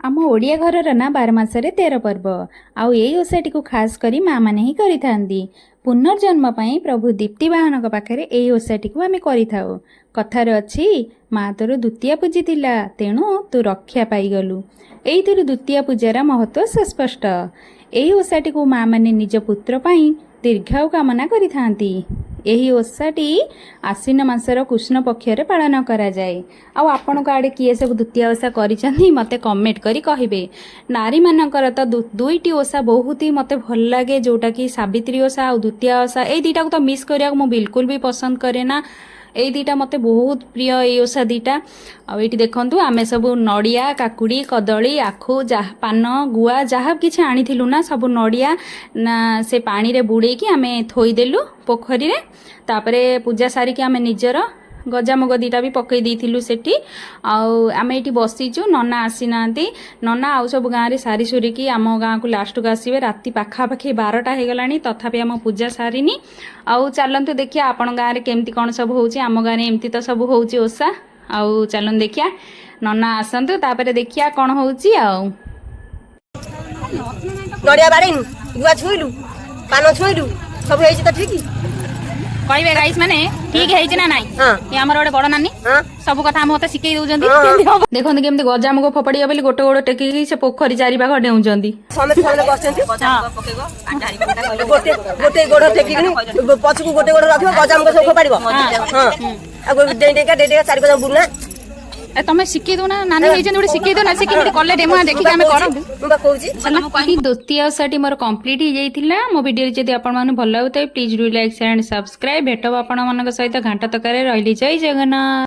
ଆମ ଓଡ଼ିଆ ଘରର ନା 12 ମାସରେ 13 ପର୍ବ। ଆଉ ଏଇ ଓଷାଟିକୁ ଖାସ୍ କରି ମାଆମାନେ ହିଁ କରିଥାନ୍ତି। ପୁନର୍ଜନ୍ମ ପାଇଁ ପ୍ରଭୁ ଦୀପ୍ତିବାହନଙ୍କ ପାଖରେ ଏଇ ଓଷାଟିକୁ ଆମେ କରିଥାଉ। କଥାରେ ଅଛି, ମା ତୋର ଦ୍ୱିତୀୟା ପୂଜିଥିଲା, ତେଣୁ ତୁ ରକ୍ଷା ପାଇଗଲୁ। ଏଇଥିରୁ ଦ୍ୱିତୀୟା ପୂଜାର ମହତ୍ତ୍ୱ ସୁସ୍ପଷ୍ଟ। ଏହି ଓଷାଟିକୁ ମାଆମାନେ ନିଜ ପୁତ୍ର ପାଇଁ ଦୀର୍ଘାୟୁ କାମନା କରିଥାନ୍ତି। ଏହି ଓଷାଟି ଆଶ୍ୱିନ ମାସର କୃଷ୍ଣ ପକ୍ଷରେ ପାଳନ କରାଯାଏ। ଆଉ ଆପଣଙ୍କ ଆଡ଼େ କିଏ ସବୁ ଦ୍ୱିତୀୟା ଓଷା କରିଛନ୍ତି, ମୋତେ କମେଣ୍ଟ କରି କହିବେ। ନାରୀମାନଙ୍କର ତ ଦୁଇଟି ଓଷା ବହୁତ ହି ମୋତେ ଭଲ ଲାଗେ, ଯେଉଁଟାକି ସାବିତ୍ରୀ ଓଷା ଆଉ ଦ୍ୱିତୀୟା ଓଷା। ଏଇ ଦୁଇଟାକୁ ତ ମିସ୍ କରିବାକୁ ମୁଁ ବିଲକୁଲ ବି ପସନ୍ଦ କରେ ନା। ଏଇ ଦୁଇଟା ମୋତେ ବହୁତ ପ୍ରିୟ, ଏଇ ଓଷା ଦୁଇଟା। ଆଉ ଏଇଠି ଦେଖନ୍ତୁ, ଆମେ ସବୁ ନଡ଼ିଆ, କାକୁଡ଼ି, କଦଳୀ, ଆଖୁ, ଯାହା ପାନ ଗୁଆ ଯାହା କିଛି ଆଣିଥିଲୁ ନା, ସବୁ ନଡ଼ିଆ ନା ସେ ପାଣିରେ ବୁଡ଼େଇକି ଆମେ ଥୋଇଦେଲୁ ପୋଖରୀରେ। ତାପରେ ପୂଜା ସାରିକି ଆମେ ନିଜର ଗଜାମୁଗ ଦୁଇଟା ବି ପକେଇ ଦେଇଥିଲୁ ସେଠି। ଆଉ ଆମେ ଏଇଠି ବସିଛୁ, ନନା ଆସିନାହାନ୍ତି। ନନା ଆଉ ସବୁ ଗାଁରେ ସାରି ସୁରିକି ଆମ ଗାଁକୁ ଲାଷ୍ଟକୁ ଆସିବେ। ରାତି ପାଖାପାଖି 12ଟା ହେଇଗଲାଣି, ତଥାପି ଆମ ପୂଜା ସାରିନି। ଆଉ ଚାଲନ୍ତୁ ଦେଖିବା ଆପଣଙ୍କ ଗାଁରେ କେମିତି କ'ଣ ସବୁ ହେଉଛି। ଆମ ଗାଁରେ ଏମିତି ତ ସବୁ ହେଉଛି ଓଷା। ଆଉ ଚାଲନ୍ତୁ ଦେଖିବା, ନନା ଆସନ୍ତୁ, ତାପରେ ଦେଖିବା କ'ଣ ହେଉଛି ଆଉ। ନଡ଼ିଆ ବାଡ଼େଇନୁ, ଗୁଆ ଛୁଇଁଲୁ, ପାନ ଛୁଇଁଲୁ, ସବୁ ହେଇଛି ତ ଠିକ? କହିବେ ଗାଇସ୍, ମାନେ ଠିକ ହେଇଛି ନା ନାଇଁ? ହଁ। ଇଏ ଆମର ଗୋଟେ ବଡ ନାନୀ। ସବୁ କଥା ଆମ ମତେ ଶିଖେଇ ଦଉଛନ୍ତି। ହଁ। କେମିତି ହବ? ଦେଖନ୍ତୁ, କେମିତି ଗଜାମୁଗ ଫୋପାଡ଼ିବ ବୋଲି ଗୋଟେ ଗୋଡ଼ ଟେକିକି ସେ ପୋଖରୀ ଚାରିପାଖ ଡେଉଁଛନ୍ତି। ସମସ୍ତେ ସେମାନେ ବସିଛନ୍ତି। ଗୋଟେ ଗୋଟେ ଗୋଡ ଟେକିକିନି ପଛକୁ ଗୋଟେ ଗୋଡ ରଖିବ, ଗଜାମୁଗ ସବୁ ଫୋପାଡ଼ିବ। ହଁ, ଆଉ ଡେଇଁ ଡେଇଁକା ଡେଇଁ ଡେଇଁକା ଚାରି ପାଖ ବୁଲନା। ଏ ତମେ ଶିଖେଇ ଦଉନା, ନାନୀ ହେଇଛନ୍ତି ଗୋଟେ, ଶିଖେଇ ଦଉନା। ସେ କେମିତି କଲେ ଡେମୋ ଦେଖିକି ଆମେ କରନ୍ତୁ। ମୁଁ ବା କହୁଛି। ଏଠି ଦ୍ୱିତୀୟ ଓଷାଟି ମୋର କମ୍ପ୍ଲିଟ୍ ହେଇଯାଇଥିଲା। ମୋ ଭିଡ଼ିଓରେ ଯଦି ଆପଣମାନଙ୍କୁ ଭଲ ଲାଗୁଥାଏ, please do like, share and subscribe. ଭେଟ ହବ ଆପଣମାନଙ୍କ ସହିତ ଘାଣ୍ଟ ତରକାରୀ। ରହିଲି, ଜୟ ଜଗନ୍ନାଥ।